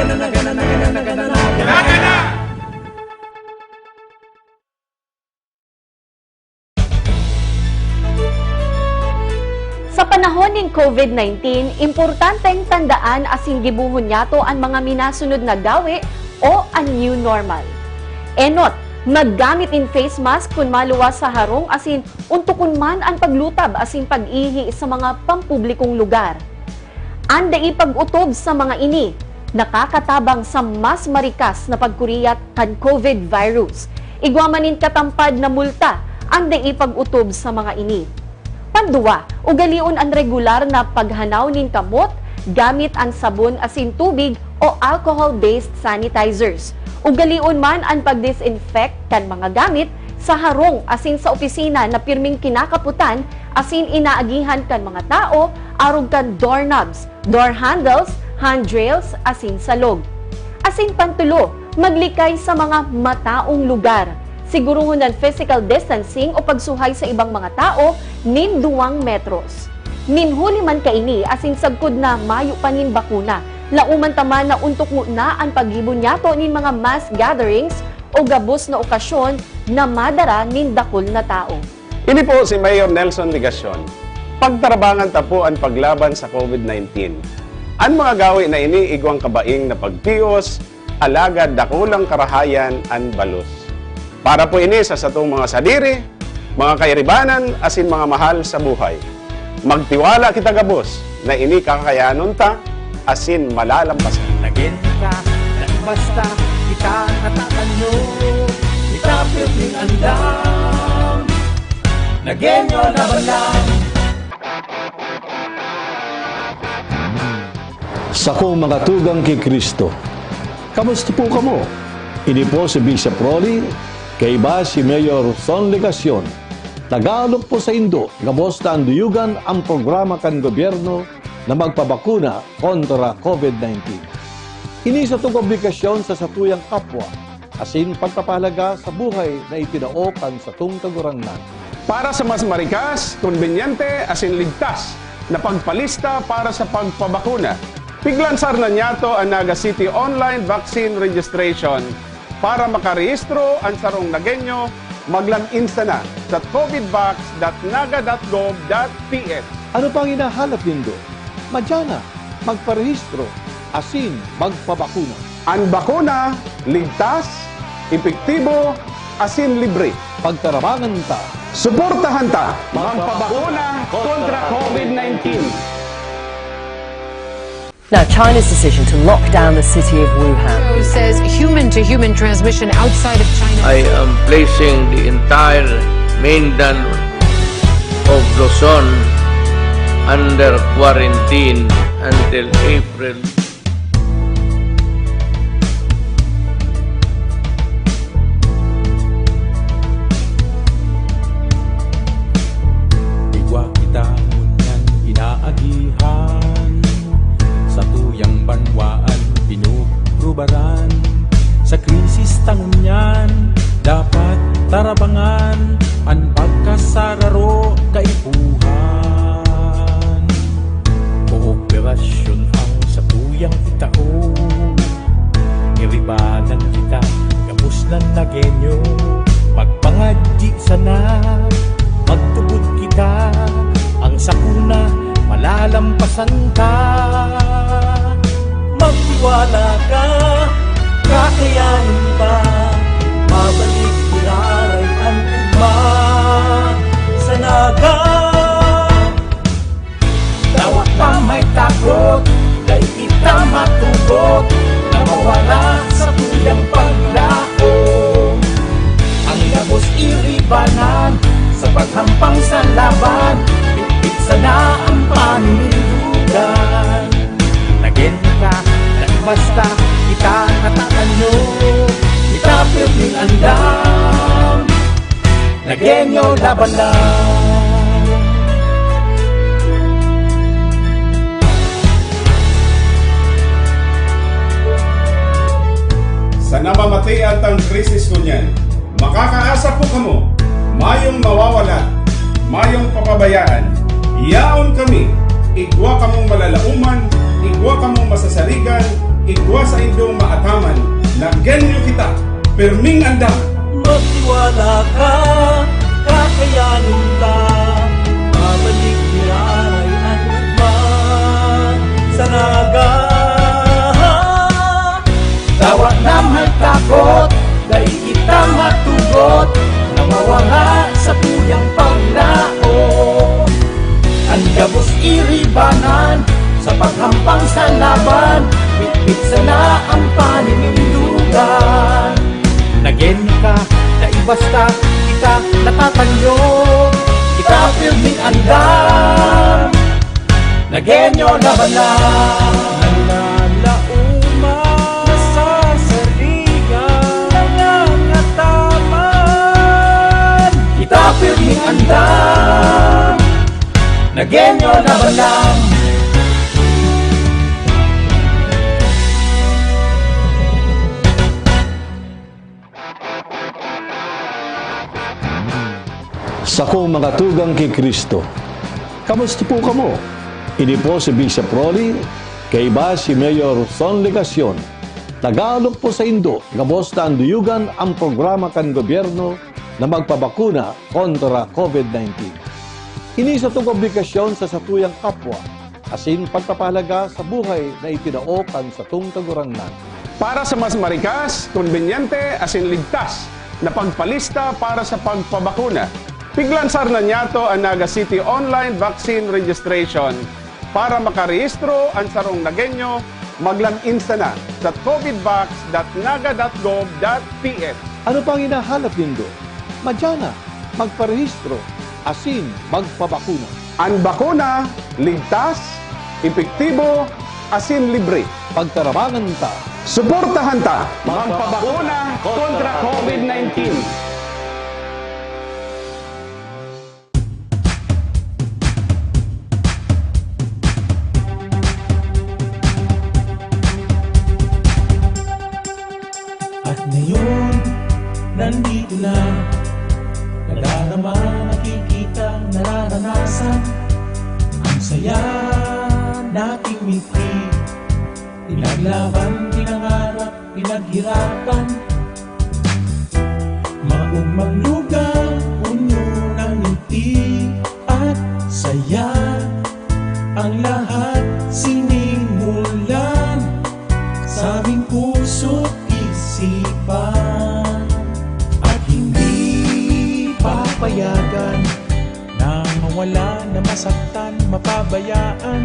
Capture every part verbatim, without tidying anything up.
Sa panahon nin COVID nineteen, importanteng tandaan asin gibohon niyato an mga minasunod na gawe o an new normal. Enot, maggamit nin face mask kun maluwas sa harong asin ontokon man an paglutab asin pag-ihi sa mga pampublikong lugar. An dai pag-otob sa mga ini nakakatabang sa mas marikas na pagkuriyat kan COVID virus. Igwa man nin katampad na multa an dai pag-otob sa mga ini. Panduwa, ugalion an regular na paghanaw nin kamot gamit an sabon asin tubig o alcohol-based sanitizers. Ugalion man an pag-disinfect kan mga gamit sa harong asin sa opisina na pirming kinakapotan asin inaagihan kan mga tawo arog kan doorknobs, door handles, handrails, asin salog. Asin pantulo, maglikay sa mga mataong lugar. Siguruhon an physical distancing o pagsuhay sa ibang mga tawo nin duwang metros. Nin huli man kaini asin sagkod na mayo pa nin bakuna, laoman ta man na ontok ngona an paggibo niyato nin mga mass gatherings o gabos na okasyon na madara nin dakul na tawo. Ini po si Mayor Nelson Legacion. Pagtarabangan ta po an paglaban sa COVID nineteen. An mga gawe na ini igwang kabaing na pagtios, alagad dakulang karahayan an balos. Para po ini sa satong mga sadiri, mga kairibanan, asin mga mahal sa buhay. Magtiwala kita gabos na ini kakayanon ta asin malalampasan. Nagin ka, nagbasta, kita natatanyo, kita pirming andam. Nagenyo laban lang. Sakong mga tugang ki Cristo, kamusta po kamo? Ini po si Bishop Rolly, kaiba si Mayor Son Legacion. Nag-aalok po saindo, gabos na anduyugan ang programa kan gobyerno na magpabakuna kontra COVID nineteen. Ini satong obligasyon sa satuyang kapwa, asin pagpapahalaga sa buhay na itinao kan satong Kagurangnan. Para sa mas marikas, kombinyente, asin ligtas na pagpalista para sa pagpabakuna, piglansar na niyato an Naga City Online Vaccine Registration. Para makarehistro an sarong Nagenyo, mag-log in sana sa covidvax dot naga dot gov dot P H. Ano pang hinahalat nindo? Madya na, magparehistro, asin magpabakuna. An bakuna, ligtas, epektibo, asin libre. Pagtarabangan ta. Suportahan ta. Magpabakuna kontra COVID nineteen. Now, China's decision to lock down the city of Wuhan. Says human-to-human transmission outside of China. I am placing the entire mainland of Luzon under quarantine until April. Igwa kita ngunyan inaagihan, satuyang banwaan pinuprubaran. Sa krisis ta ngunyan, dapat tarabangan an pagkasararo kaipuhan. Kooperasyon ang satuyang itao. Iribanan kita, gabos na Nagenyo. Magpangadyi sana, magtubod kita. Ang sakuna, malalampasan ta. Magtiwala ka, kakayanin ta. Mabalik giraray an ugma sa Naga. Dawa pa may takot, dai kita matugot na mawara sa tuyang paglaom. Ang gabos iribanan sa paghampang sa laban, bitbit sana ang panindugan. Nagin ka, nagbasta, kita natatanyo, kita pirming andam. Nagenyo laban lang. Sa namamatean tang krisis ngunyan, makakaasa po kamo, mayong mawawala, mayong papabayaan. Yaon kami, igwa kamong malalaoman, igwa kamong masasaligan, Igwa saindong maataman, nagyan niyo kita, pirming andam. Magtiwala ka, kakayanin ka. Babalik ni Aray an ugma sa Naga. Tawa na may takot, dai kita matugot, na mawala sa tuyang paglaom. An gabos iribanan, sa paghampang sa laban, bitbit sana ang paninindugan. Nagyan ka, dai basta kita natatanyo. Kita pirming andam, nagyan niyo laban lang. Nalalaoman, nasasarigan, nangangataman. Kita pirming andam, nagyan niyo laban lang. Sakong mga tugang ki Cristo, kamusta po kamo? Ini po si Bishop Rolly, kaiba si Mayor Son Legacion. Nag-aalok po saindo, gabos ta anduyugan an programa kan gobyerno na magpabakuna kontra COVID nineteen. Ini satong obligasyon sa satuyang kapwa, asin pagpapahalaga sa buhay na itinao kan satong Kagurangnan. Para sa mas marikas, kombinyente, asin ligtas na pagpalista para sa pagpabakuna, piglansar na niyato an Naga City Online Vaccine Registration. Para makarehistro an sarong Nagenyo, mag-log in sana sa covidvax dot naga dot gov dot P H. Ano pang hinahalap nindo? Madya na, magparehistro, asin magpabakuna. An bakuna, ligtas, epektibo, asin libre. Pagtarabangan ta. Suportahan ta. Magpabakuna kontra COVID nineteen. At ngayon, nandito na. Nadarama, nakikita, nararanasan. Ang saya nating mitri. Pinaglaban, pinangarap, pinaghirapan. Maong maglugang, punyo ng ngiti at saya. Ang lahat sinimulan sa aming puso't isipan. At hindi papayagan na mawala, na masaktan, mapabayaan.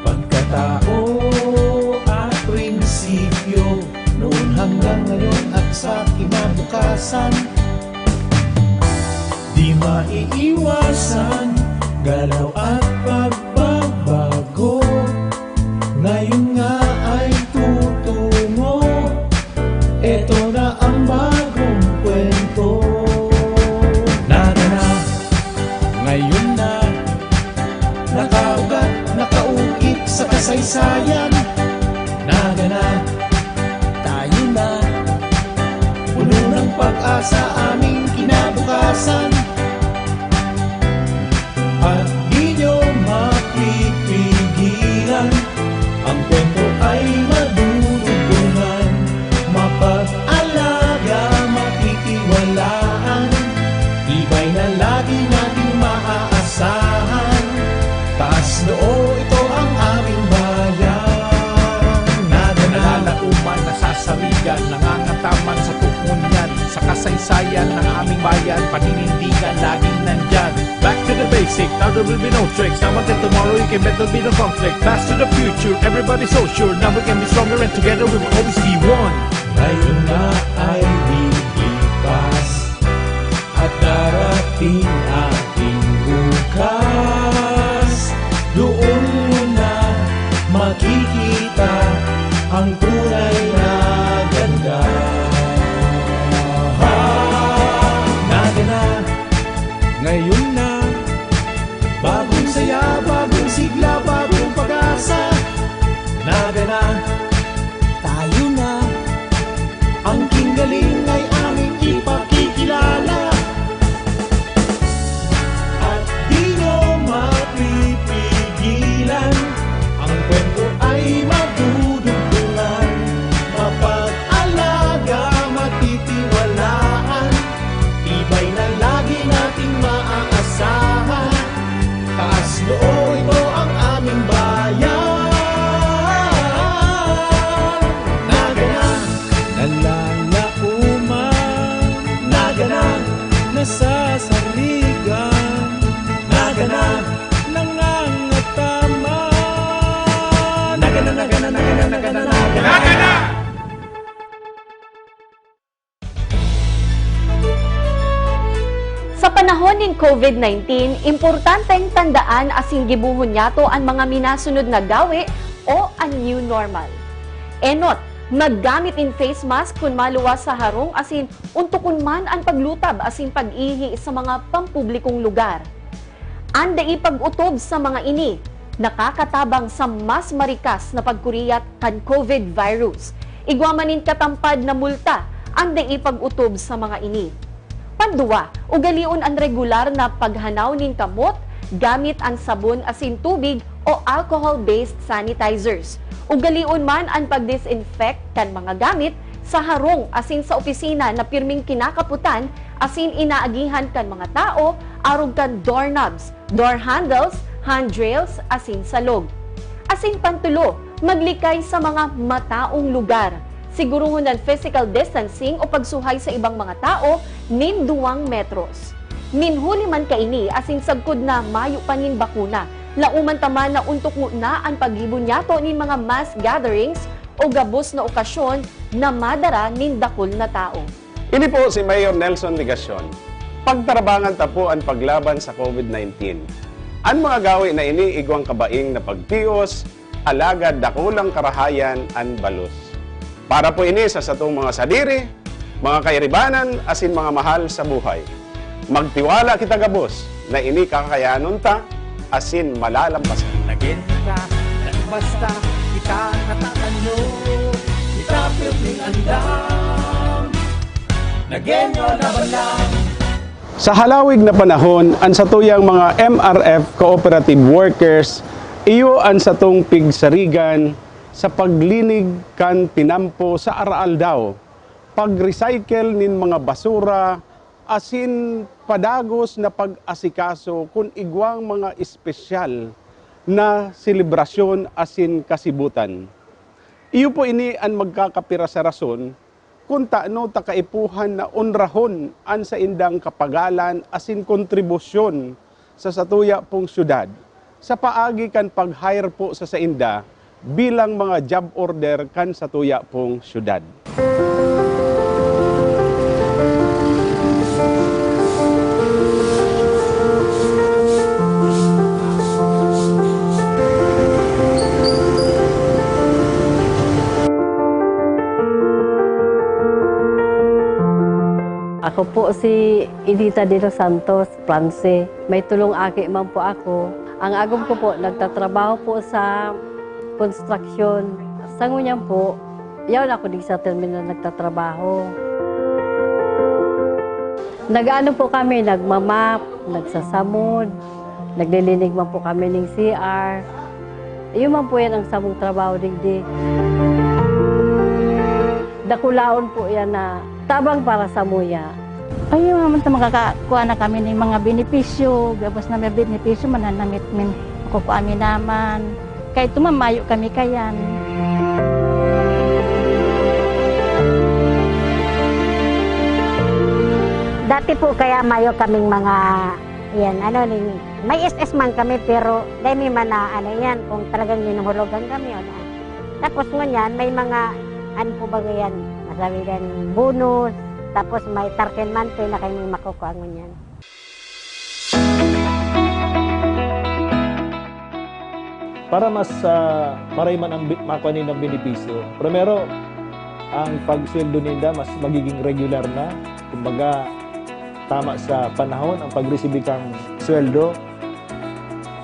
Pagkatao at prinsipyo, noon hanggang ngayon at sa kinabukasan. Di maiiwasan, galaw at pagbabago. Ngayon nga ay tutungo. Eto na ang bagong kwento. Naga na, ngayon na, nakaugat, nakaukit sa kasaysayan. Naga na, tayo na, puno ng pag-asa aming kinabukasan. At di nyo mapipigilan, ang kwento ay madudugtungan. Mapag-alaga, matitiwalaan, tibay na lagi nating maaasahan. Taas noo, ito ang aming bayan. Naga na, nalalaoman, nasasarigan, nangangataman sa tuon yan. Sa kasaysayan ng aming bayan, paninindigan, laging nandyan. Back to the basic, now there will be no tricks. Now until tomorrow, you can bet there'll be no conflict. Pass to the future, everybody's so sure. Now we can be stronger and together we will always be one. Ngayon na ay lilipas at darating ating bukas. Doon mo na makikita ang tunay na ganda. Naga na, ngayon na, bagong saya, bagong sigla, bagong pag-asa. Naga na, tayo na, ang kinggaling ay aming ipakikilala. At di nyo mapipigilan, ang kwento ay madudugtungan. Panahon nin COVID nineteen, importanteng tandaan asin gibohon niyato an mga minasunod na gawe o an new normal. Enot, maggamit nin face mask kun maluwas sa harong asin ontokon man an paglutab asin pag-ihi sa mga pampublikong lugar. An dai pag-otob sa mga ini nakakatabang sa mas marikas na pagkuriyat kan COVID virus. Igwa man nin katampad na multa an dai pag-otob sa mga ini. Panduwa, ugalion an regular na paghanaw nin kamot gamit an sabon asin tubig o alcohol-based sanitizers. Ugalion man an pag-disinfect kan mga gamit sa harong asin sa opisina na pirming kinakapotan asin inaagihan kan mga tawo arog kan doorknobs, door handles, handrails, asin salog. Asin pantulo, maglikay sa mga mataong lugar. Siguruhon an physical distancing o pagsuhay sa ibang mga tawo nin duwang metros. Nin huli man kaini asin sagkod na mayo pa nin bakuna, laoman ta man na ontokon na an paggibo niyato nin mga mass gatherings o gabos na okasyon na madara nin dakul na tawo. Ini po si Mayor Nelson Legacion. Pagtarabangan ta po an paglaban sa COVID nineteen. An mga gawe na ini igwang kabaing na pagtios, alagad dakulang karahayan an balos. Para po ini sa satong mga sadiri, mga kairibanan, asin mga mahal sa buhay. Magtiwala kita gabos na ini kakayanon ta asin malalampasan. Nagin ka, nagbasta, kita natatanyo, kita pirming andam. Nagenyo laban lang. Sa halawig na panahon, an satuyang mga M R F cooperative workers, iyo an satong pigsarigan sa paglinig kan tinampo sa araaldaw, pag-recycle nin mga basura, asin padagos na pag-asikaso kun igwang mga espesyal na selebrasyon asin kasibutan. Iyo po ini an magkakapira sa rason kun tano ta kaipuhan na onrahon an saindang kapagalan asin kontribusyon sa satuya pong syudad, sa paagi kan pag-hire po sa sainda bilang mga job order kan satuya pong syudad. Ako po si Edita de los Santos, France. May tolong aki man po ako. Ang agom ko po, nagtatrabaho po sa konstruksyon. Sa ngunyan po, yaon ako di sa terminal nagtatrabaho. Nag-aano po kami, nagmamap, nagsasamod, naglilinig man po kami ning C R. Iyo man po yan ang samong trabaho digdi. Dakulaon po yan na tabang para sa muya. Ay, naman ta makakakuha na kami ning mga benepisyo, gabos na may benepisyo, mananamit min, makukuha mi naman. Kay ito, mamayo kami kayan. Dati po kaya mayo kaming mga, yan, ano, ning, may S S man kami, pero dai mi man na, ano yan, kung talagang hinuhulugan kami, o na. Tapos ngunyan, may mga, ano po ba yan, masabi yan, bonus, tapos may thirteen month pay na kami makukuha ngunyan. Para mas, ah, maray man ang bi-, makua nindang benepisyo, primero, ang pagsweldo ninda mas magiging regular na. Kumbaga, tama sa panahon ang pagresibi kang sweldo.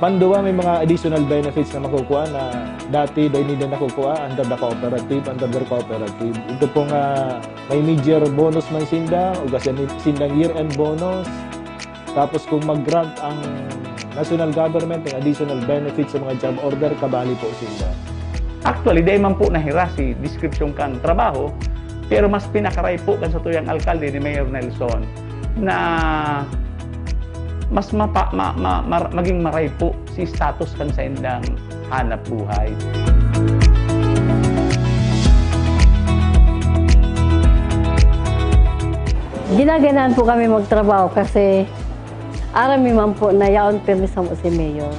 Panduwa, may mga additional benefits na makukuha na dati dai ninda nakukuha under the cooperative, under their cooperative. Ito pong, ah, may mid-year bonus man sinda, o kasi sindang year-end bonus. Tapos kung mag-grant ang national government ng additional benefits sa mga job order, kabali po sinda. Actually, dai man po nahiras si description kan trabaho, pero mas pinakaray po kan satuyang alkalde ni Mayor Nelson na mas mapa-, ma-, ma-, mar-, maging maray po si status kan saindang hanap buhay. Ginaganahan po kami magtrabaho kasi aram mi man po na yaon pirmi samo si Mayor.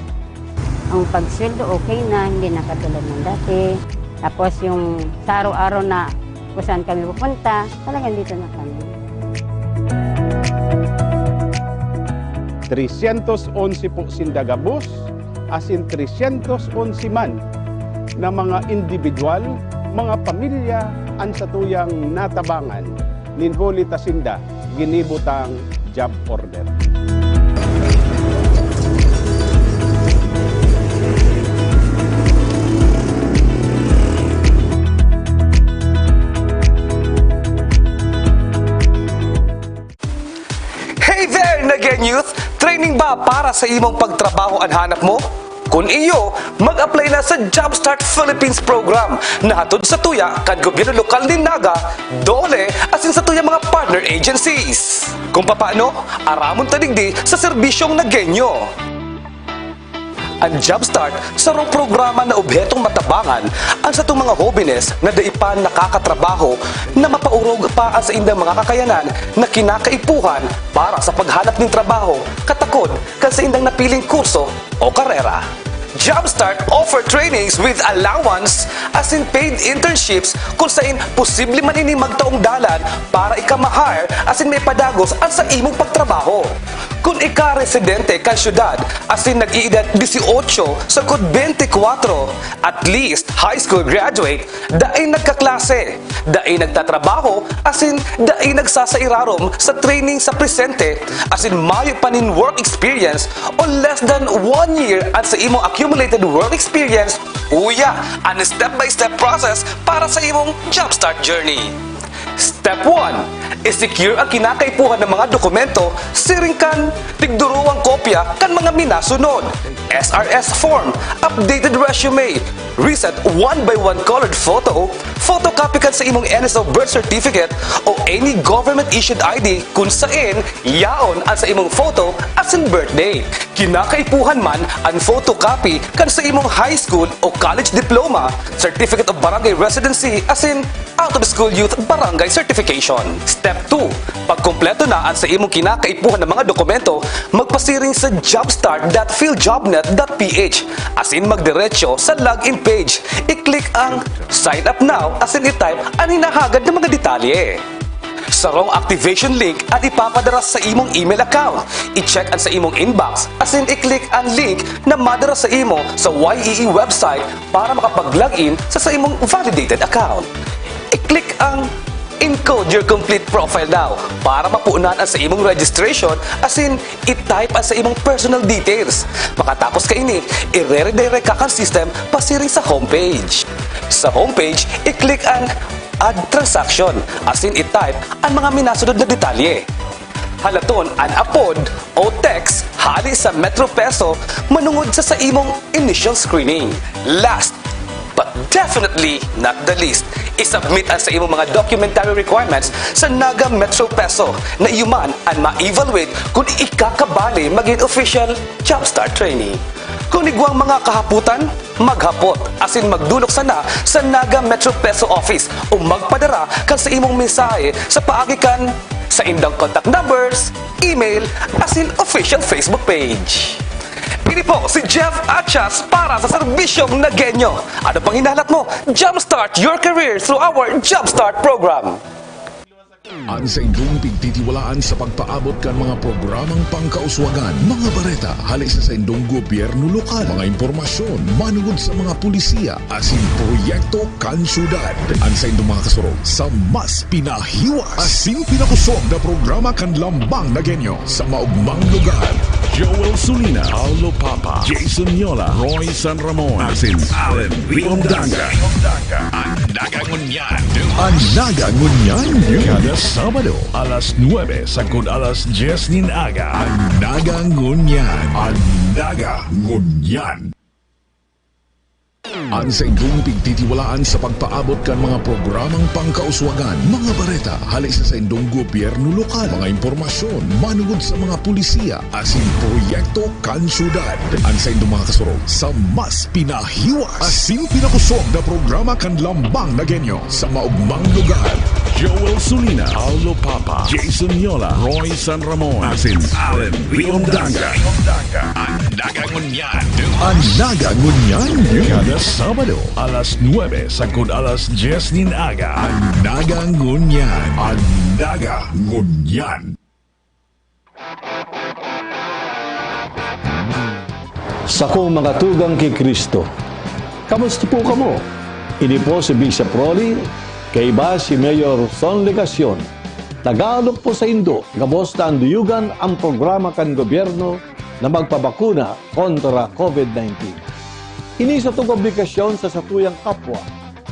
Ang pagsweldo okay na, hindi na katulad ng dati. Tapos yung sa araw-araw na kung saan kami pupunta, talagang dito na kami. Trescientos onse po sinda gabos, asin trescientos onse man na mga indibidwal, mga pamilya an satuyang natabangan nin huli ta sinda ginibo tang job order. Hey there, Nageng Youth! Training ba para sa imong pagtrabaho an hanap mo? Kun iyo, mag-apply na sa Jumpstart Philippines Program na hatod sa tuya kan gobyerno lokal nin Naga, DOLE, asin sa tuyang mga partner agencies. Kung papaano, aramon ta digdi sa serbisyong Nagenyo. An Jumpstart, sarong programa na obhetong matabangan an satong mga hobenes na dai pa nakakatrabaho na mapaorog pa an saindang mga kakayanan na kinakaipuhan para sa paghanap nin trabaho, katakod kan saindang napiling kurso o karera. Jumpstart offer trainings with allowance asin paid internships kun saen posible man ini magtaong dalan para ika ma-hire asin maipadagos an sa imong pagtrabaho. Kun ika residente kan syudad asin nag-iidad dieciocho sagkod beintikwatro, at least high school graduate, dai nagkaklase, dai nagtatrabaho, asin dai nagsasairarom sa training sa presente, asin mayo pa nin work experience o less than one year an sa imong accumulated work experience, uya an step-by-step process para sa imong Jumpstart journey. Step one, i-secure ang kinakaipuhan na mga dokumento siring kan tigduruwang kopya kan mga minasunod: S R S form, updated resume, recent one by one colored photo, photocopy kan sa imong N S O birth certificate o any government-issued I D kun saen yaon an sa imong photo asin birthday. Kinakaipuhan man an photocopy kan sa imong high school o college diploma, certificate of barangay residency asin out-of-school youth barangay certification. Step two, pagkumpleto na an sa imong kinakaipuhan na mga dokumento, magpasiring sa jumpstart dot philjobnet dot P H asin magdiretso sa login page. I-click ang Sign Up Now asin i-type an hinahagad na mga detalye. Sarong activation link an ipapadara sa imong email account. I-check an sa imong inbox asin i-click an link na madara sa imo sa Y E E website para makapag-login sa, sa imong validated account. I-click ang Encode your complete profile now para mapunan an sa imong registration asin i-type an sa imong personal details. Pakatapos kaini, ire-redirect ka kan system pasiring sa homepage. Sa homepage, i-click an Add Transaction asin i-type an mga minasunod na detalye. Halaton an apod o text hale sa Metro Peso manongod sa, sa imong initial screening. Last but definitely not the least, i-submit an sa imong mga documentary requirements sa Naga Metro Peso na iyo man an ma-evaluate kun ikakabali magin official Jumpstart trainee. Kun igwang mga kahapotan, maghapot asin magdolok sana sa Naga Metro Peso Office o magpadara kan sa imong mensahe sa paagi kan saindang contact numbers, email, asin official Facebook page. Ini po si Jeff Achas para sa Serbisyong Nagenyo. Ano pang hinahalat mo? Jumpstart your career through our Jumpstart program. An saindong pigtitiwalaan sa pagpaabot kan mga programang pangkauswagan, mga bareta hale sa saindong gobyerno lokal, mga impormasyon manongod sa mga pulisiya asin proyekto kan syudad. An saindong mga kasurog sa mas pinahiwas asin pinakusog na programa kan Lambang Nagenyo sa maogmang lugar. Joel Sulina, Paulo Papa, Jason Yola, Roy San Ramon, asin Allen Riondanga. An Naga Ngunyan. An Naga Ngunyan. Kada Sabado, alas nuebe sagkod alas dyes nin aga. An Naga Ngunyan. An Naga Ngunyan. An saindong pigtitiwalaan sa pagpaabot kan mga programang pangkauswagan, mga bareta hale sa saindong gobyerno lokal, mga impormasyon manongod sa mga pulisiya asin proyekto kan syudad. An saindong mga kasurog sa mas pinahiwas asin pinakusog na programa kan Lambang Nagenyo sa maogmang lugar. Joel Sulina, Paulo Papa, Jason Yola, Roy San Ramon, asin Allen Riondanga. An Naga Ngunyan. An Naga Ngunyan. Kada Sabado, alas nuebe sagkod alas dyes nin aga. An Naga Ngunyan. An Naga Ngunyan. Sakong mga tugang ki Cristo, kamusta po kamo? Ini po si Bishop Rolly, kaiba si Mayor Son Legacion. Nag-aalok po saindo, gabos na anduyugan ang programa kan gobyerno na magpabakuna kontra COVID nineteen. Ini satong obligasyon sa satuyang kapwa,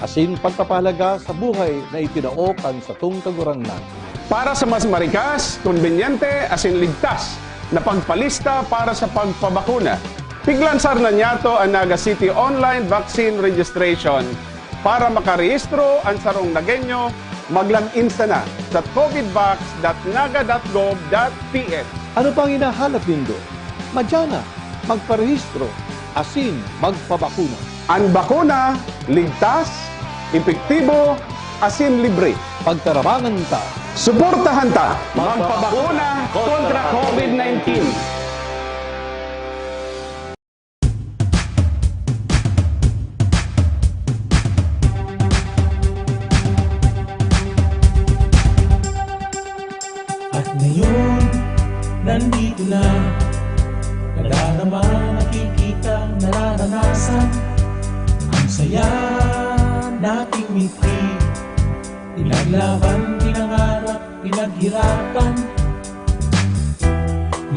asin pagpapahalaga sa buhay na itinao kan satong Kagurangnan. Para sa mas marikas, kombinyente, asin ligtas na pagpalista para sa pagpabakuna, piglansar na niyato an Naga City Online Vaccine Registration. Para makarehistro an sarong Nagueño, mag-log in sana sa covidvax dot naga dot gov dot P H. Ano pang hinahalat nindo? Madya na, magparehistro, asin magpabakuna. An bakuna, ligtas, epektibo, asin libre. Pagtarabangan ta. Suportahan ta. Magpabakuna kontra COVID nineteen. At ngayon, nandito na. Nadarama, nakikita, nararanasan. Ang saya nating mitri. Pinaglaban, pinangarap, pinaghirapan.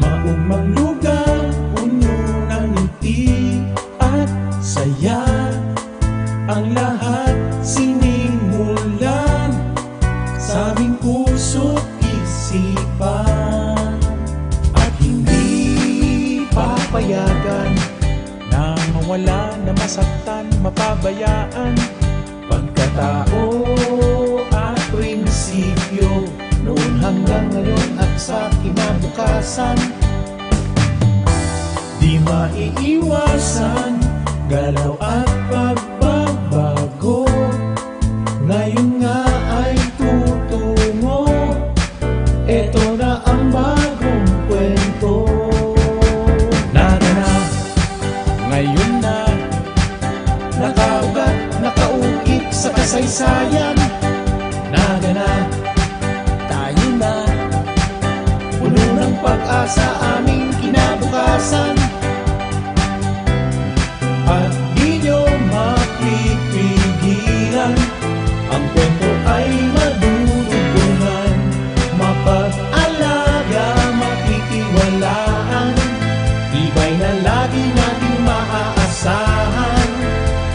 Maugmang lugar, puno ng ngiti at saya. Ang lahat sinimulan sa aming puso't isipan. At hindi papayagan na mawala, na masaktan, mapabayaan. Pagkatao at prinsipyo, noon hanggang ngayon at sa kinabukasan. Di maiiwasan, galaw at pagbabago. Ngayon nga ay tutungo. Eto na ang bagong kwento. Naga na, ngayon na, nakaugat, nakaukit sa kasaysayan. Naga na, tayo na, puno ng pag-asa aming kinabukasan. At di nyo mapipigilan, ang kwento ay madudugtungan. Mapag-alaga, matitiwalaan, tibay na lagi nating maaasahan.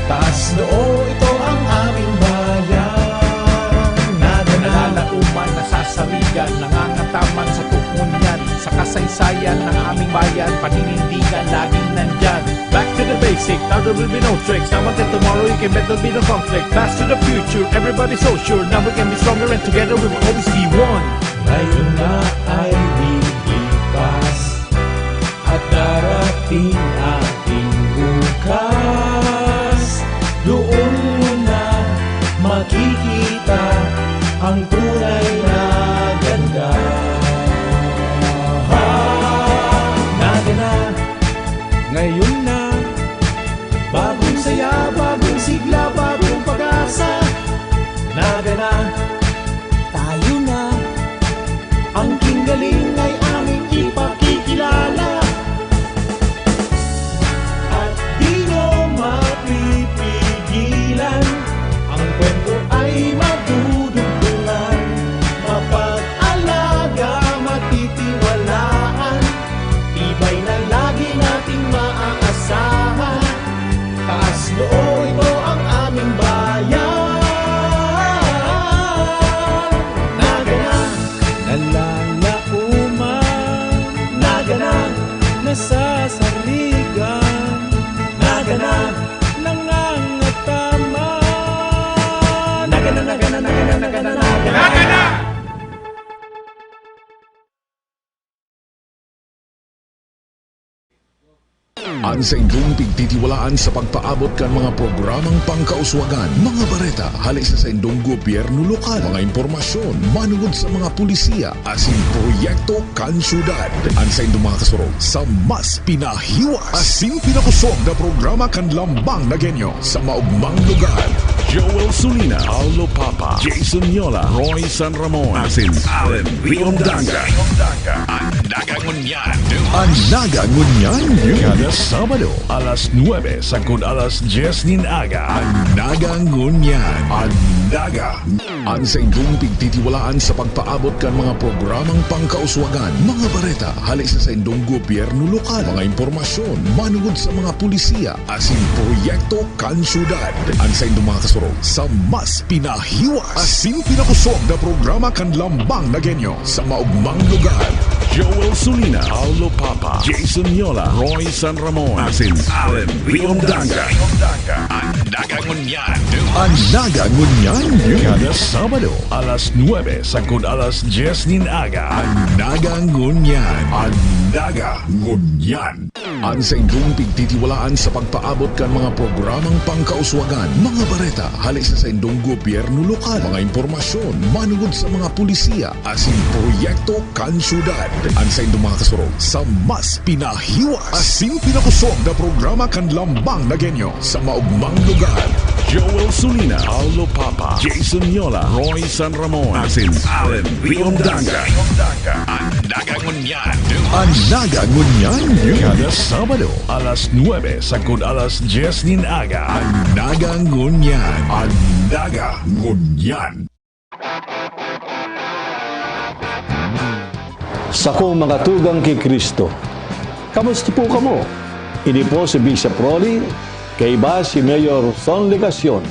Taas noo, ito ang aming bayan. Naga na, nalalaoman, nasasarigan, nangangataman sa tuon yan. Sa kasaysayan ng aming bayan, paninindigan, laging nandyan. Back to the basic, now there will be no tricks. Now until tomorrow, you can bet there'll be no conflict. Pass to the future, everybody's so sure. Now we can be stronger and together we will always be one. Ngayon na ay lilipas at darating ating bukas. Doon mo na makikita ang tunay na ganda. Naga na, ngayon na, bagong saya, bagong sigla, bagong pag-asa. Naga na, tayo na, ang kinggaling ay aming ipakikilala. At di nyo mapipigilan, ang kwento ay madudugtungan. Mapag-alaga, matitiwalaan, tibay na lagi nating maaasahan. Taas noo, ito ang aming bayan. Naga na, nalalaoman. Naga na, nasasarigan. Naga na, nangangataman. Naga na, naga na, naga na, naga na, naga na. Naga na! An saindong pigtitiwalaan sa pagpaabot kan mga programang pangkauswagan, mga bareta hale sa saindong gobyerno lokal, mga impormasyon manungod sa mga pulisiya, asin proyekto kan syudad. An saindong mga kasurog sa mas pinahiwas asin pinakosog na programa kan Lambang Nagueño sa maogmang lugar. Joel Sulina, Paulo Papa, Jason Yola, Roy San Ramon, asin Allen Riondanga. An Naga Ngunyan. An Naga Ngunyan News. Kada Sabado, alas nuebe sagkod alas dyes nin aga. An Naga Ngunyan. An Naga. An saindong pigtitiwalaan sa pagpaabot kan mga programang pangkauswagan, mga bareta hali sa saindong gobyerno lokal, mga impormasyon manungod sa mga pulisiya asin proyekto kan syudad. An saindong mga kasurog sa mas pinahiwas asin pinakusog na programa kan Lambang Nagenyo sa maogmang lugar. Joel Sulina, Paulo Papa, Jason Yola, Roy San Ramon, asin Allen Riondanga. An Naga Ngunyan. An Naga Ngunyan News. Kada Sabado, alas nuebe sagkod alas dyes nin aga. An Naga Ngunyan. An Naga Ngunyan. An saindong pigtitiwalaan sa pagpaabot kan mga programang pangkauswagan, mga bareta hali sa saindong gobyerno lokal, mga impormasyon manungod sa mga pulisiya asin proyekto kan syudad. An saindong mga kasurog sa mas pinahiwas asin pinakusog na programa kan Lambang Nagenyo sa maogmang lugar. Joel Sulina, Paulo Papa, Jason Yola, Roy San Ramon, asin Allen Riondanga. An Naga Ngunyan. An Naga Ngunyan News. Kada Sabado, alas nuebe sagkod alas dyes nin aga. An Naga Ngunyan. An Naga Ngunyan. Sakong mga tugang ki Cristo, kamusta po kamo? Ini po si Bishop Rolly, kaiba si Mayor Son Legacion.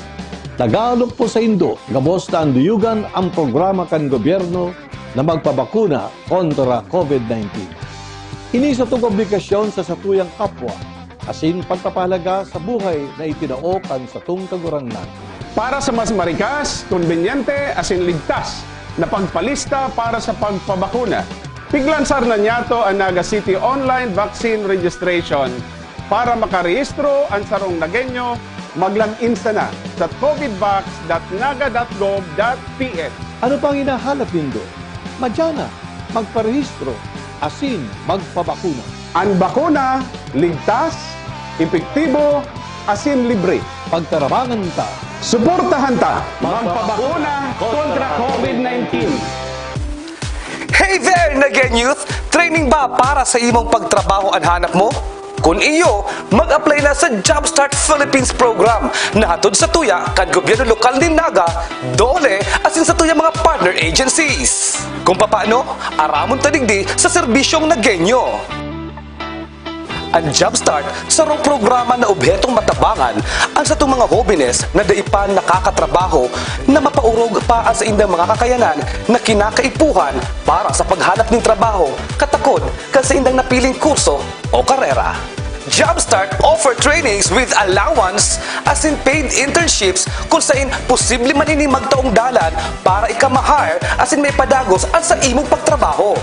Tagalog po saindo, gabos ta anduyugan an programa kan gobyerno na magpabakuna kontra COVID nineteen. Ini satong obligasyon sa satuyang kapwa, asin pagpapahalaga sa buhay na itinao kan satong Kagurangnan. Para sa mas marikas, kombinyente, asin ligtas na pagpalista para sa pagpabakuna, piglansar na niyato an Naga City Online Vaccine Registration. Para makarehistro an sarong Nagenyo, mag-log in sana sa covid vax dot naga dot gov dot P H. Ano pang hinahalat nindo? Madya na, magparehistro, asin magpabakuna. An bakuna, ligtas, epektibo, asin libre. Pagtarabangan ta. Suportahan ta. Magpabakuna kontra COVID nineteen. Hey there, Nagen Youth! Training ba para sa imong pagtrabaho an hanap mo? Kun iyo, mag-apply na sa Jobstart Philippines Program na hatod sa tuya kan gobyerno lokal nin Naga, DOLE, asin sa tuya mga partner agencies. Kung papaano, aramon ta digdi sa serbisyong Nagenyo. An Jobstart, sarong programa na obhetong matabangan an satong mga hobenes na dai pa nakakatrabaho na mapaorog pa an saindang mga kakayanan na kinakaipuhan para sa paghanap nin trabaho, katakod kan saindang napiling kurso o karera. Jobstart offer trainings with allowance asin paid internships kun sain posible man ini magtaong dalan para ika ma-hire asin maipadagos an sa imong pagtrabaho.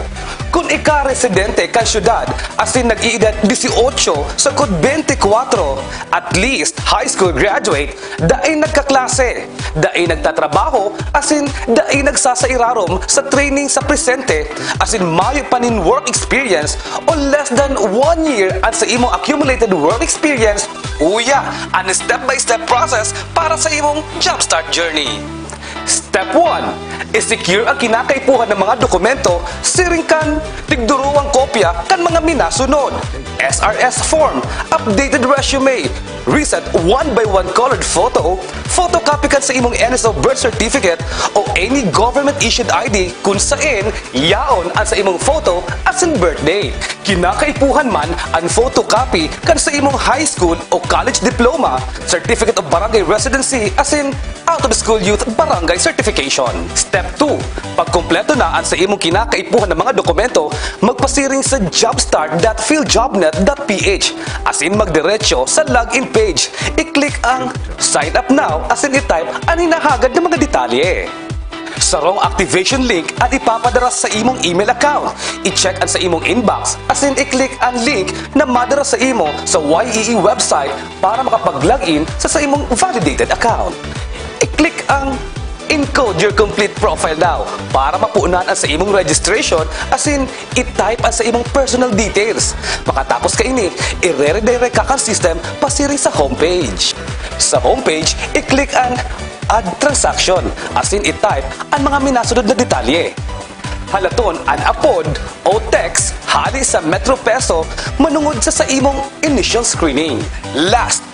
Kun ika residente kan syudad asin nag-iedad dieciocho sagkod bente kwatro, at least high school graduate, dai nagkaklase, dai nagtatrabaho, asin dai nagsasairarom sa training sa presente, asin mayo pa nin work experience o less than one year an sa imong accumulated work experience, uya an step-by-step process para sa imong Jobstart journey. Step one, i-secure ang kinakaipuhan na mga dokumento siring kan tigduruwang kopya kan mga minasunod: S R S form, updated resume, recent one by one colored photo, photocopy kan sa imong N S O birth certificate o any government-issued I D kun saen yaon an sa imong photo asin birthday. Kinakaipuhan man an photocopy kan sa imong high school o college diploma, certificate of barangay residency, asin out-of-school youth barangay certification. Step two, pagkumpleto na an sa imong kinakaipuhan na mga dokumento, magpasiring sa jobstart dot philjobnet dot P H, asin magdiretso sa login page. I-click ang Sign Up Now asin i-type an hinahagad na mga detalye. Sarong activation link an ipapadara sa imong email account. I-check an sa imong inbox, asin i-click an link na madara sa imo sa Y E E website para makapag-login sa, sa imong validated account. I-click ang Encode your complete profile now para mapunan an sa imong registration, asin i-type an sa imong personal details. Pakatapos kaini, ire-redirect ka kan system pasiring sa homepage. Sa homepage, i-click ang Add Transaction, asin i-type an mga minasunod na detalye. Halaton an apod o text hale sa Metro Peso manongod sa saimong initial screening. Last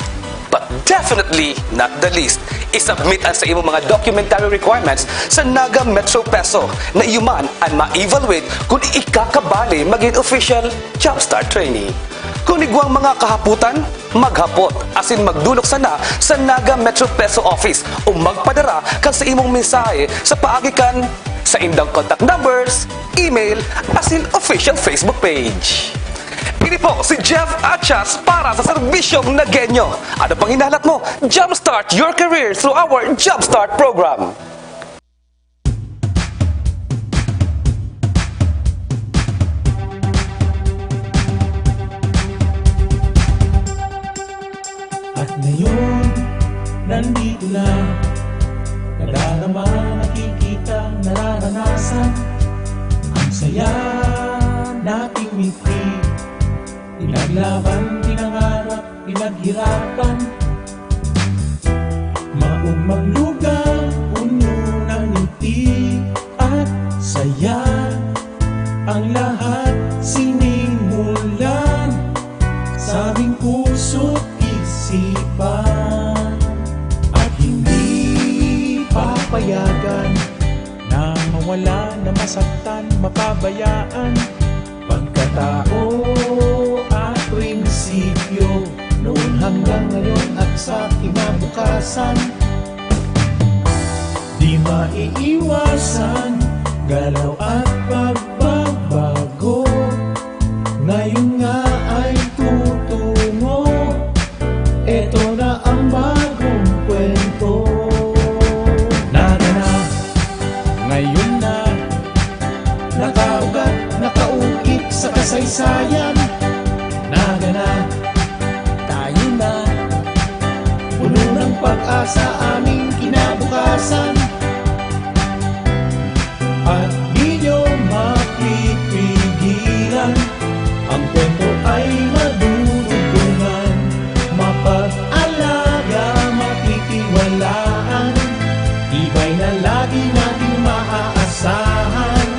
but definitely not the least, isubmit an saimong mga documentary requirements sa Naga Metro Peso na iyo man an ma-evaluate kung ikakabali magin official Jumpstart trainee. Kun igwang mga kahapotan, maghapot asin magdolok sana sa Naga Metro Peso Office o magpadara kan saimong mensahe sa paagi kan saindang contact numbers, email, asin official Facebook page. Ini po si Jeff Achas para sa Serbisyong Nagenyo. Ano pang hinahalat mo? Jumpstart your career through our Jumpstart program. At ngayon, nandito na. Nadarama, nakikita, nararanasan. Ang saya nating mithi. Pinaglaban, pinangarap, pinaghirapan. Maugmang lugar, puno ng ngiti at saya. Ang lahat sinimulan sa aming puso't isipan. At hindi papayagan na mawala, na masaktan, mapabayaan. Pagkatao at prinsipyo, noon hanggang ngayon at sa kinabukasan. Di maiiwasan, galaw at pagbabago. Ngayon nga ay tutungo. Eto na ang bagong kwento. Naga na, ngayon na, nakaugat, nakaukit sa kasaysayan. Naga na, tayo na, puno ng pag-asa aming kinabukasan. At di nyo mapipigilan, ang kwento ay madudugtungan. Mapag-alaga, matitiwalaan, tibay na lagi nating maaasahan.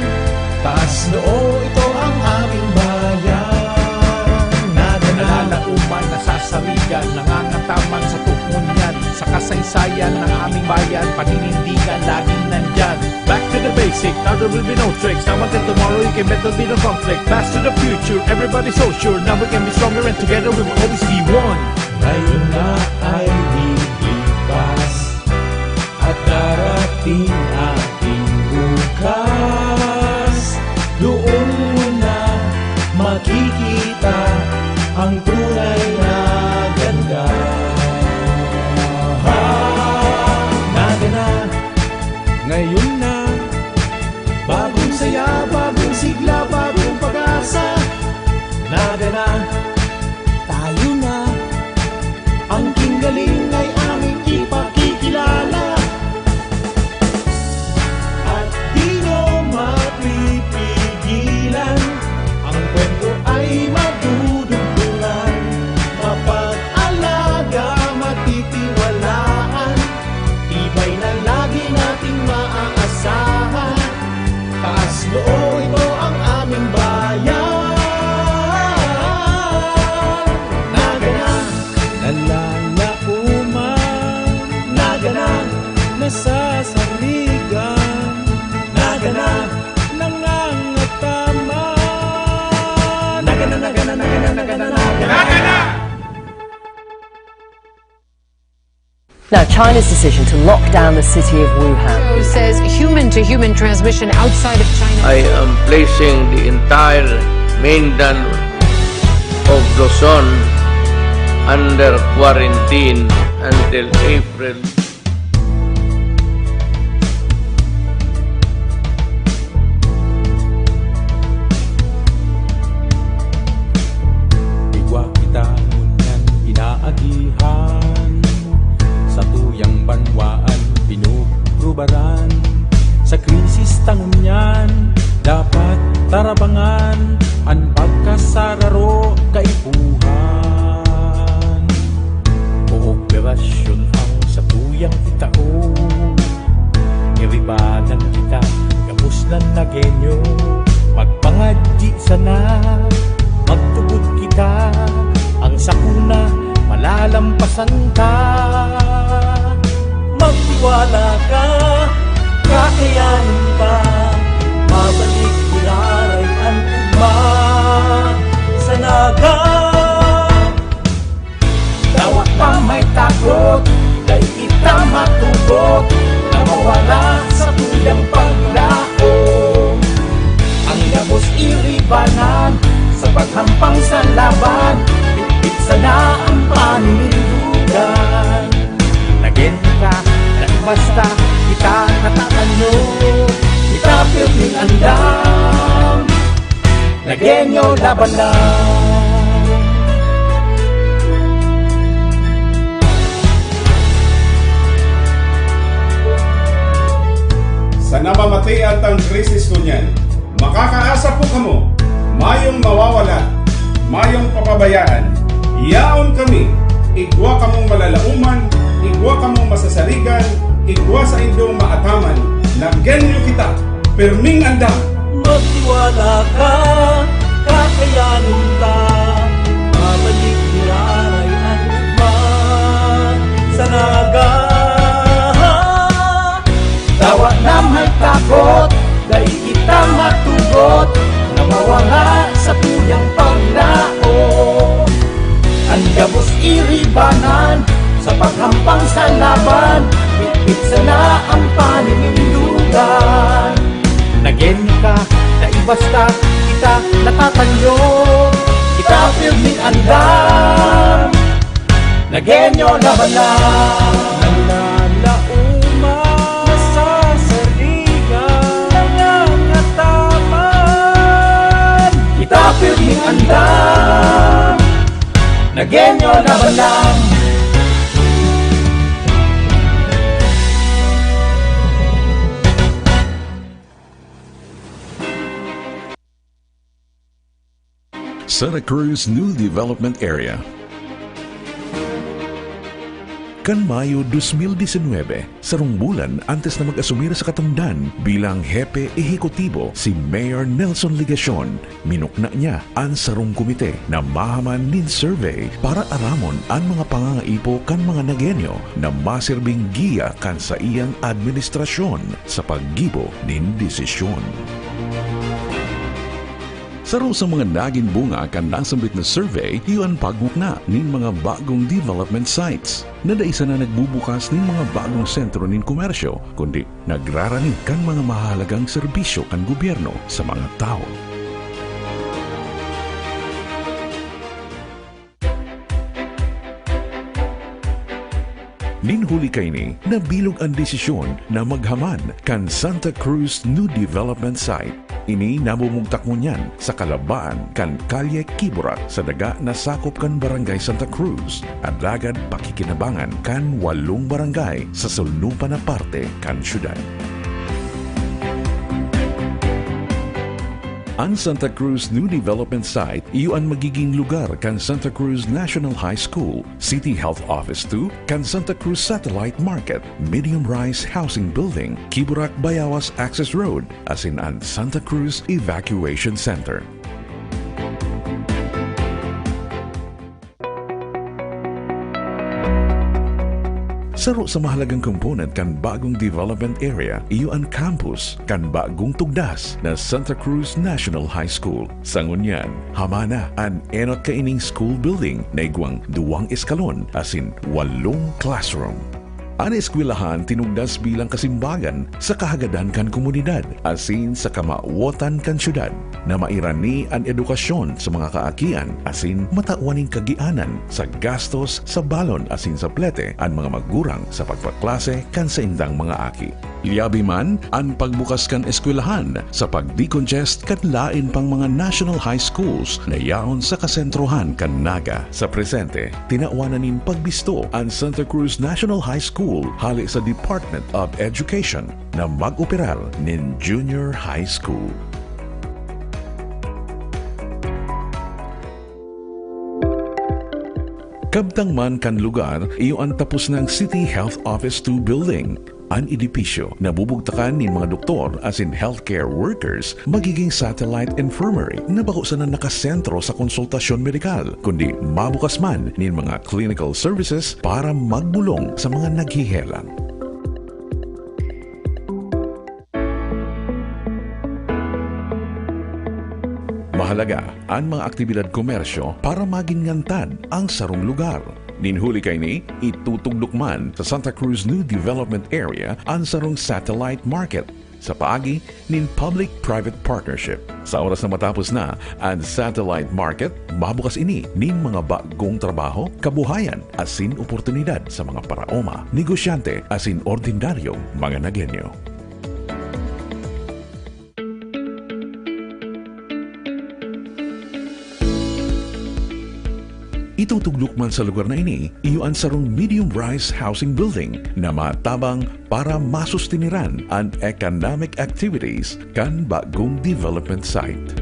Taas noo, ito ang aming bayan. Naga na, Nalalaoman, nasasarigan, nangangataman sa tukngon niyan. Sa kasaysayan ng aming bayan, paninindigan, laging nandyan. Back to the basic, now there will be no tricks. Now until tomorrow, you can bet there'll be no conflict. Pass to the future, everybody's so sure. Now we can be stronger and together we will always be one. Ngayon na ay lilipas at darating ating bukas. Doon mo na makikita ang tunay na ganda. Naga na, ngayon na. Bagong saya, bagong sigla, bagong pag-asa. Naga na, tayo na. Ang kinggaling ay aming ipakikilala. At di nyo mapipigilan. Ang kwento ay madudugtungan. Mapag-alaga, matitiwalaan. Tibay na lagi nating maaasahan. Taas noo, ito ang aming bayan. Naga na, nalalaoman. Naga na, nasasarigan. Naga na, nangangataman. Naga na, naga na, naga na, naga na, naga na. Now, China's decision to lock down the city of Wuhan. Says human to human transmission outside of China. I am placing the entire mainland of Luzon under quarantine until April. Igwa kita ngunyan inaagihan, satuyang banwaan pinuprubaran. Sa krisis ta ngunyan, dapat tarabangan an pagkasararo kaipuhan. Kooperasyon ang satuyang itao. Iribanan kita, gabos na nag Genyo, magpangadyi sana, magtubod kita, ang sakuna, malalampasan ta. Magtiwala ka, kakayanin ka, babalik giraray an ugma sa Naga. Dawa pa may takot, dai kita matugot, na mawala sa tuyang paglaom. Ang gabos iribanan, sa paghampang sa laban, bitbit sana ang paninindugan. Nagin ka, nagbasta, kita natatanyo, kita pirming andam. Nagenyo laban lang. Sa namamatean tang krisis ngunyan, makakaasa po kamo, mayong mawawala, mayong papabayaan. Yaon kami, igwa kamong malalaoman, igwa kamong masasarigan, igwa saindong maataman. Nagenyo kita, pirming andam. Magtiwala ka, kakayanin ka. Babalik giraray an ugma sa Naga. Dawa na may takot, dai kita matugot, na mawala sa tuyang paglaom. An gabos iribanan, sa paghampang sa laban, bitbit sana ang paninindugan. Nagenyo ka, dai basta, kita natatanyo, kita pirming andam. Nagenyo laban lang. Nalalaoman, nasasarigan, nangangataman. Kita pirming andam. Nagenyo laban lang. Santa Cruz New Development Area. Kan Mayo dos mil disinwebe, sarong bulan antes na mag-asumir sa katongdan bilang hepe ehekutibo si Mayor Nelson Legacion, minukna niya an sarong komite na mahaman nin survey para aramon an mga pangangaipo kan mga Nagueño na masirbing giya kan saiyang administrasyon sa paggibo nin desisyon. Saro sa mga nagin bunga kan nasambit na survey iyo an pagmukna nin mga bagong development sites na dai sana nagbubukas nin mga bagong sentro nin komersyo, kundi nagrarani kan mga mahahalagang serbisyo kan gobyerno sa mga tawo. Nin huli kaini, nabilog an desisyon na maghaman kan Santa Cruz New Development Site. Ini namumugtak ngunyan sa kalabaan kan Kalye Kiburak sa daga na sakop kan Barangay Santa Cruz, alagad pakikinabangan kan walong barangay sa sulnupan na parte kan syudad. An Santa Cruz New Development Site iyo an magiging lugar kan Santa Cruz National High School, City Health Office two, kan Santa Cruz Satellite Market, Medium Rise Housing Building, Kiburak Bayawas Access Road, asin an Santa Cruz Evacuation Center. Saro sa mahalagang komponent kan bagong development area iyo an campus kan bagong tugdas na Santa Cruz National High School. Sa ngunyan, hamana an enot kaining school building na igwang duwang eskalon asin walong classroom. An eskwelahan tinugdas bilang kasimbagan sa kahagadan kan komunidad asin sa kamawotan kan syudad, na mairani an edukasyon sa mga kaakian asin matawan nin kagianan sa gastos sa balon asin sa plete an mga magurang sa pagpaklase kan saindang mga aki. Liyabi man an pagbukas kan eskwelahan sa pag-decongest kan laen pang mga national high schools na yaon sa kasentrohan kan Naga. Sa presente, tinawan na nin pagbisto an Santa Cruz National High School hale sa Department of Education na mag-operar nin junior high school. Kabtang man kan lugar, iyo an tapos nang City Health Office two building. An edipisyo na bubugtakan nin mga doktor asin healthcare workers magiging satellite infirmary na bako sana nakasentro sa konsultasyon medikal, kundi mabukas man nin mga clinical services para magbolong sa mga naghihelang. Mahalaga an mga aktibidad komersyo para magin ngantad ang sarong lugar. Nin huli kaini, itutugdok man sa Santa Cruz New Development Area an sarong satellite market sa paagi nin public-private partnership. Sa oras na matapos na an satellite market, mabukas ini nin mga bagong trabaho, kabuhayan, asin oportunidad sa mga paraoma, negosyante, asin ordinaryong mga Nagueño. Itutugdok man sa lugar na ini, iyo an sarong medium-rise housing building na matabang para masustiniran an economic activities kan bagong development site.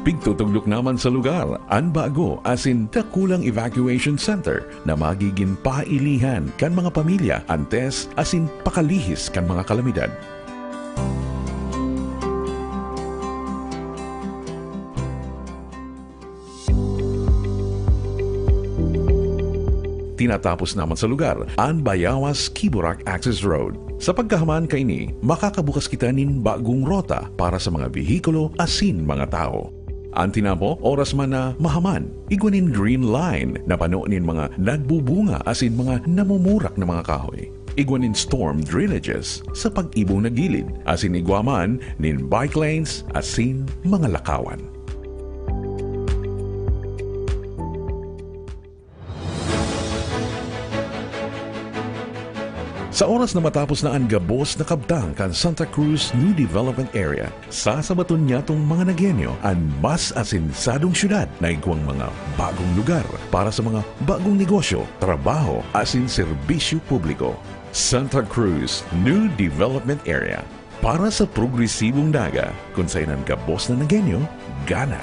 Pigtutugdok naman sa lugar an bago asin dakulang evacuation center na magigin pailihan kan mga pamilya antes asin pakalihis kan mga kalamidad. Tinatapos naman sa lugar an Bayawas-Quiborac Access Road. Sa pagkahaman kaini, makakabukas kita nin bagong rota para sa mga behikulo asin mga tawo. An tinampo, oras man na mahaman, igwa nin Green Line na pano nin mga nagbubunga asin mga namumurak na mga kahoy. Igwa nin storm drainages sa pag-ibong na gilid, asin igwa man nin bike lanes asin mga lakawan. Sa oras na matapos na an gabos na kabtang kan Santa Cruz New Development Area, sasabaton niyatong mga Nagueño an mas asensadong syudad na igwang mga bagong lugar para sa mga bagong negosyo, trabaho, asin serbisyo publiko. Santa Cruz New Development Area. Para sa progresibong Naga, kun saen an gabos na Nagueño gana.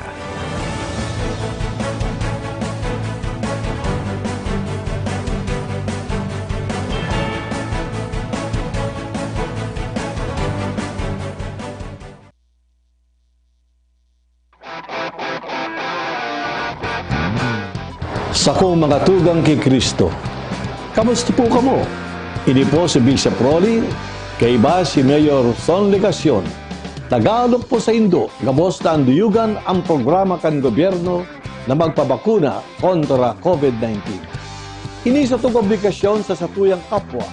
Sakong mga tugang ki Cristo, kamusta po kamo? Ini po si Bishop Rolly, kaiba si Mayor Son Legacion. Tagalog po saindo, gabos na anduyugan ang programa kan gobyerno na magpabakuna kontra COVID nineteen. Ini satong obligasyon sa satuyang kapwa,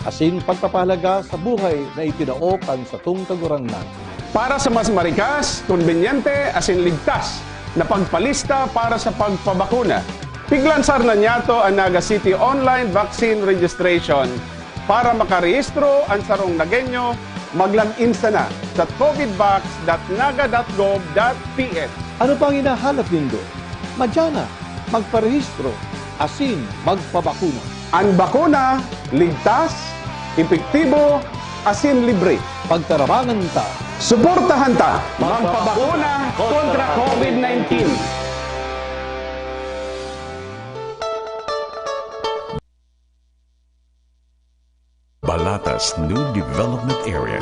asin pagpapahalaga sa buhay na itinao kan satong Kagurangnan. Para sa mas marikas, kombinyente, asin ligtas na pagpalista para sa pagpabakuna, piglansar na niyato an Naga City Online Vaccine Registration. Para makarehistro an sarong Nagueño, mag-log in sana sa covidvax dot naga dot gov dot P H. Ano pang hinahanap nindo? Madya na, magparehistro, asin magpabakuna. An bakuna, ligtas, epektibo, asin libre. Pagtarabangan ta. Suportahan ta. Magpabakuna kontra COVID nineteen. Balatas New Development Area.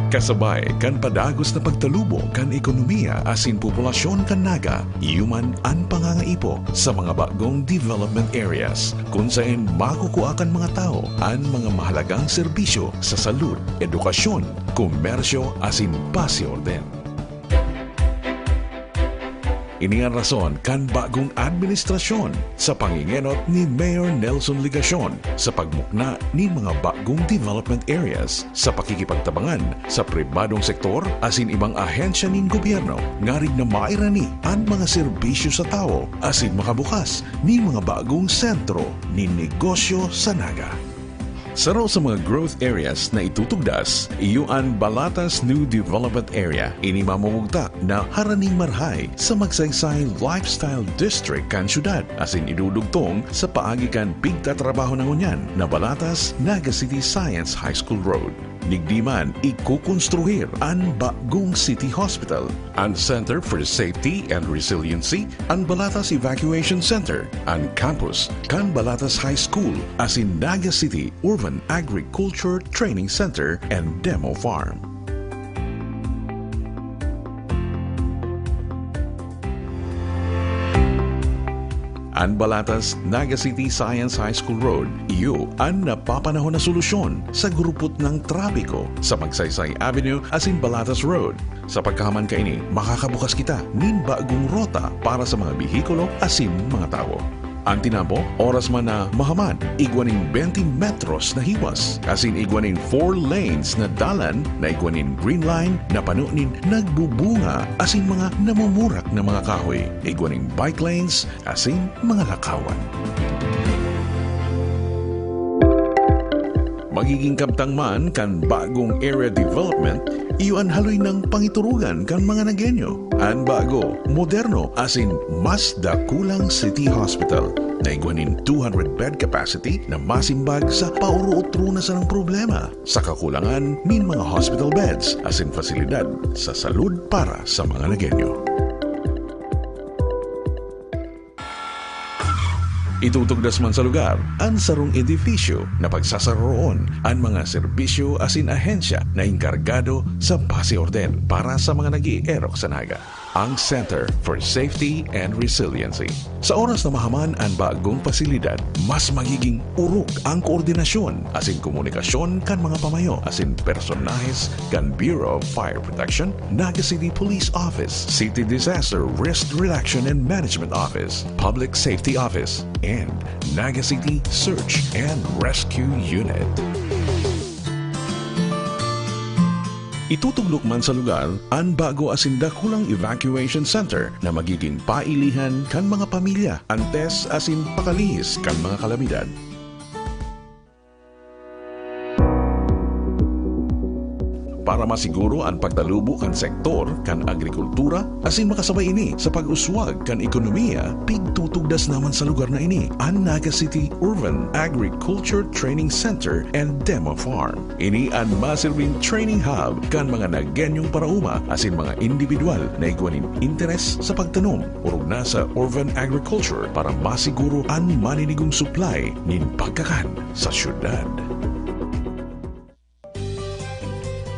Kasabay kan padagos na pagtalubong kan ekonomiya asin populasyon kan Naga, iyo man an pangangaipo sa mga bagong development areas, kun saen makukua kan mga tawo an mga mahalagang serbisyo sa salud, edukasyon, komersyo asin pasiorden. Ini an rason kan bagong administrasyon sa pangengenot ni Mayor Nelson Legacion sa pagmukna nin mga bagong development areas sa pakikipagtabangan sa pribadong sektor asin ibang ahensya nin gobyerno ngarig na mairani an mga serbisyo sa tawo asin makabukas nin mga bagong sentro nin negosyo sa Naga. Saro sa mga growth areas na itutugdas, iyo an Balatas New Development Area. Ini mamumugtak na haraning marahay sa Magsaysay Lifestyle District kan syudad, asin idudugtong sa paagi kan pigtatrabaho na ngunyan na Balatas, Naga City Science High School Road. Digdi man ikokonstruhir an bagong City Hospital, an Center for Safety and Resiliency, an Balatas Evacuation Center, an campus kan Balatas High School, asin Naga City Urban Agriculture Training Center and Demo Farm. An Balatas, Naga City Science High School Road, iyo an napapanahon na solusyon sa gurupot ng trapiko sa Magsaysay Avenue asin Balatas Road. Sa pagkahaman kaini, makakabukas kita nin bagong rota para sa mga behikulo asin mga tawo. An tinampo, oras man na mahaman, igwa nin twenty metros na hiwas, asin igwa nin four lanes na dalan na igwa nin green line na pano nin nagbubunga asin mga namumurak na mga kahoy, igwa nin bike lanes, asin mga lakawan. Magiging kabtang man kan bagong area development, iyo an haloy nang pangiturugan kan mga Nagueño. An bago, moderno, asin mas dakulang city hospital na igwa nin two hundred bed capacity na masimbag sa pauro-otro na sanang problema sa kakulangan nin mga hospital beds asin pasilidad sa salud para sa mga Nagueño. Itutugdas man sa lugar an sarong edifisyo na pagsasaroon an mga serbisyo asin ahensya na engkargado sa pasiorden para sa mga nag-eerok sa Naga, ang Center for Safety and Resiliency. Sa oras na mahaman an bagong pasilidad, mas magiging orog ang koordinasyon asin komunikasyon kan mga pamayo asin personahes kan Bureau of Fire Protection, Naga City Police Office, City Disaster Risk Reduction and Management Office, Public Safety Office, and Naga City Search and Rescue Unit. Itutuglok man sa lugar an bago asin dakulang evacuation center na magiging pailihan kan mga pamilya antes asin pakalihis kan mga kalamidad. Para masiguro an pagtalubo kan sektor kan agrikultura asin makasabay ini sa pag-uswag kan ekonomiya, pigtutugdas naman sa lugar na ini an Naga City Urban Agriculture Training Center and Demo Farm. Ini an masirbing training hub kan mga Nagueñong paraoma asin mga indibidwal na igwa nin interes sa pagtanom, orog na sa urban agriculture para masiguro an maninigong supply nin pagkakan sa syudad.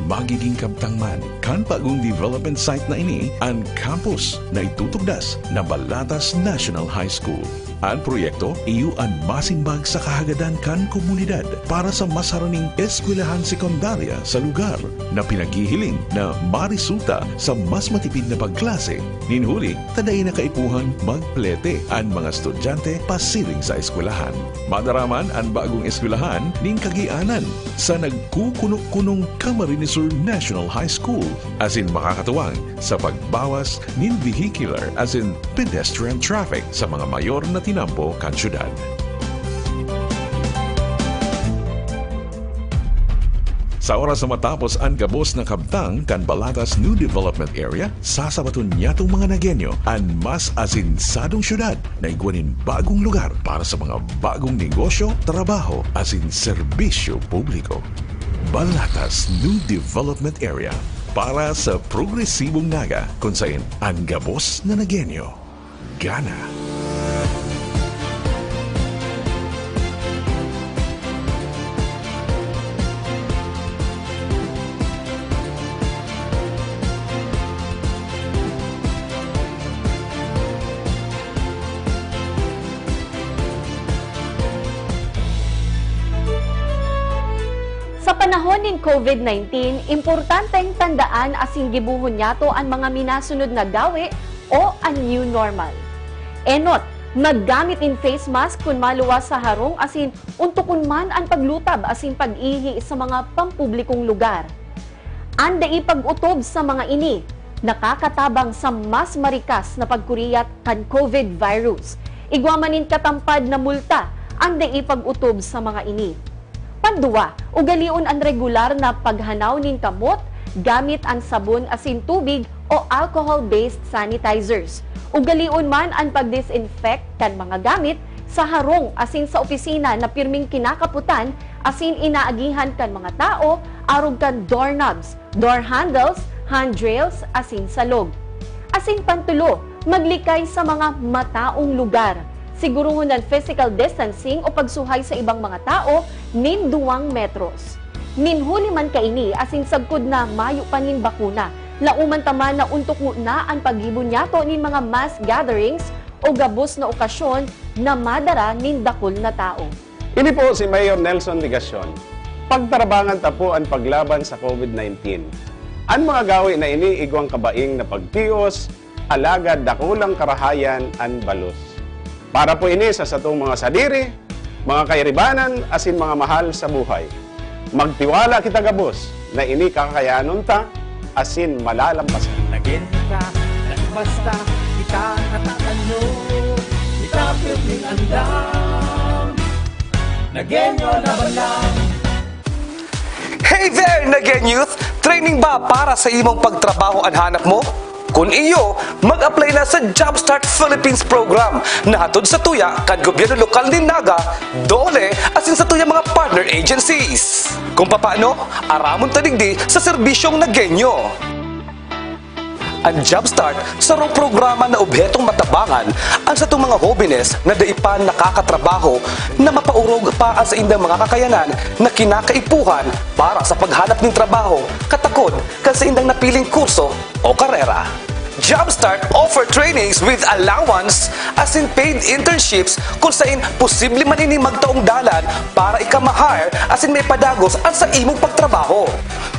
Magiging kabtang man kan bagong development site na ini an campus na itutugdas na Balatas National High School. An proyekto iyo an masimbag sa kahagadan kan komunidad para sa mas haraning eskwelahan sekundarya sa lugar na pinaghihiling na maresulta sa mas matipid na pagklase. Nin huli ta dai na kaipuhan magplete an mga estudyante pasiring sa eskwelahan. Madaraman an bagong eskwelahan nin kagianan sa nagkukunok-kunong Camarines Sur National High School asin makakatuwang sa pagbawas nin vehicular asin pedestrian traffic sa mga mayor na tinampo kan syudad. Sa oras na matapos an gabos na kabtang kan Balatas New Development Area, sasabaton niyatong mga Nagueño an mas asinsadong syudad na igwa nin bagong lugar para sa mga bagong negosyo, trabaho, asin serbisyo publiko. Balatas New Development Area, para sa progresibong Naga, kun saen an gabos na Nagueño gana. Sa panahon nin COVID nineteen, importanteng tandaan asin gibohon niyato an mga minasunod na gawe o an new normal. Enot, maggamit nin face mask kun maluwas sa harong asin ontokon man an paglutab asin pag-ihi sa mga pampublikong lugar. An dai pag-otob sa mga ini nakakatabang sa mas marikas na pagkuriyat kan COVID virus. Igwa man nin katampad na multa an dai pag-otob sa mga ini. Panduwa, ugalion an regular na paghanaw nin kamot gamit an sabon asin tubig o alcohol-based sanitizers. Ugalion man an pag-disinfect kan mga gamit sa harong asin sa opisina na pirming kinakapotan asin inaagihan kan mga tawo arog kan doorknobs, door handles, handrails, asin salog. Asin pantolo, maglikay sa mga mataong lugar. Siguruhon an physical distancing o pagsuhay sa ibang mga tawo nin duwang metros. Nin huli man kaini asin sagkod na mayo pa nin bakuna, laoman ta man na ontok ngona an paggibo niyato nin mga mass gatherings o gabos na okasyon na madara nin dakul na tawo. Ini po si Mayor Nelson Legacion. Pagtarabangan ta po an paglaban sa COVID nineteen. An mga gawi na ini igwang kabaing na pagtios, alagad dakulang karahayan an balos. Para po ini sa satong mga sadiri, mga kairibanan, asin mga mahal sa buhay. Magtiwala kita gabos na ini kakayanon ta asin malalampasan. Nagin ka, nagbasta, kita natatanyo, kita pirming andam. Nagenyo laban lang. Hey there, Nagin Youth! Training ba para sa imong pagtrabaho an hanap mo? Kun iyo, mag-apply na sa Jobstart Philippines Program na hatod sa tuya kan gobyerno lokal nin Naga, DOLE, asin sa tuya mga partner agencies. Kung papaano, aramon ta digdi sa serbisyong Nagenyo. An Jobstart, sarong programa na obhetong matabangan an satong mga hobenes na dai pa nakakatrabaho na mapaorog pa an saindang mga kakayanan na kinakaipuhan para sa paghanap nin trabaho, katakod kan saindang napiling kurso o karera. Jobstart offer trainings with allowance asin paid internships kun saen posible man ini magtaong dalan para ika ma-hire asin maipadagos an sa imong pagtrabaho.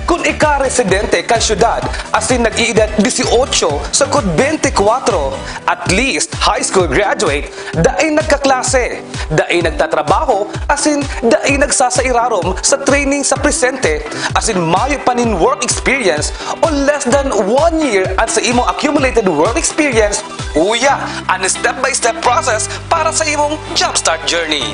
Kun ika residente kan syudad asin nag-iidad dieciocho sagkod bente kwatro, at least high school graduate, dai nagkaklase, dai nagtatrabaho, asin dai nagsasairarom sa training sa presente, asin mayo pa nin work experience o less than one year an sa imong accumulated work experience, uya an step-by-step process para sa imong Jobstart journey.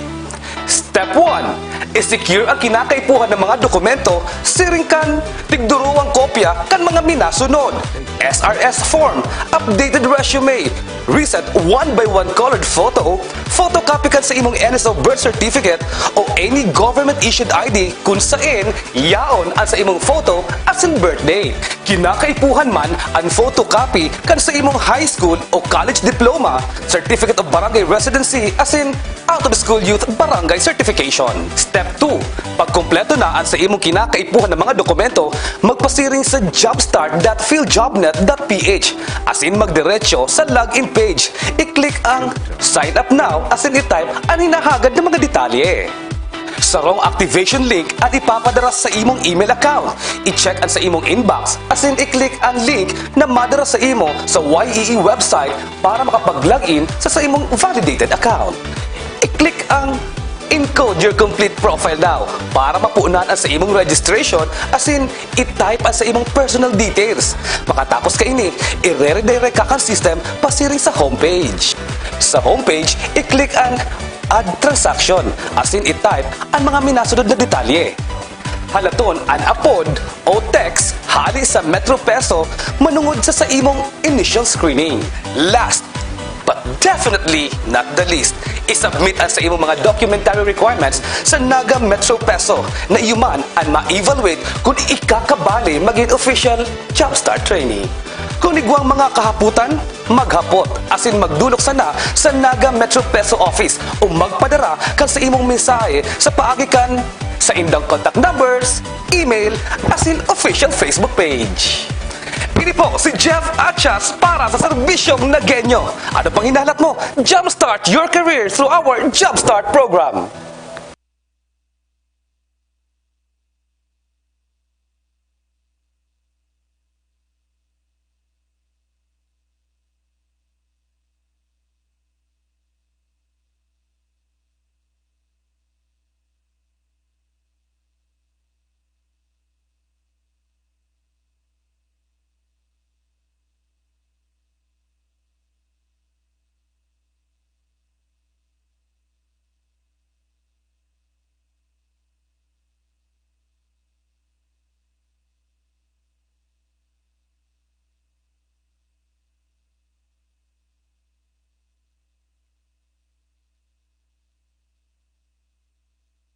Step one, i-secure ang kinakaipuhan na mga dokumento siring kan tigduruwang kopya kan mga minasunod: S R S form, updated resume, recent one by one colored photo, photocopy kan sa imong N S O birth certificate o any government-issued I D kun saen yaon an sa imong photo asin birthday. Kinakaipuhan man an photocopy kan sa imong high school o college diploma, certificate of barangay residency, asin out-of-school youth barangay certification. Step two, pagkumpleto na an sa imong kinakaipuhan na mga dokumento, magpasiring sa jobstart dot philjobnet dot P H asin magdiretso sa login page. I-click ang Sign Up Now asin i-type an hinahagad na mga detalye. Sarong activation link an ipapadara sa imong email account. I-check an sa imong inbox asin i-click ang link na madara sa imo sa Y E E website para makapag-login sa, sa imong validated account. I-click ang Encode your complete profile now para mapunan an sa imong registration asin i-type an sa imong personal details. Makatapos kaini, ire-redirect ka kan system pasiring sa homepage. Sa homepage, i-click ang Add Transaction asin i-type an mga minasunod na detalye. Halaton an apod o text hale sa Metro Peso manongod sa, sa imong initial screening. Last but definitely not the least, i-submit an sa imong mga documentary requirements sa Naga Metro Peso na iyo man an ma-evaluate kun ikakabali magin official Jobstart trainee. Kun igwang mga kahapotan, maghapot asin magdolok sana sa Naga Metro Peso Office o magpadara kan sa imong mensahe sa paagi kan saindang contact numbers, email, asin official Facebook page. Ini po si Jeff Achas para sa Serbisyong Nagenyo. Ano pang hinahalat mo? Jumpstart your career through our Jumpstart program.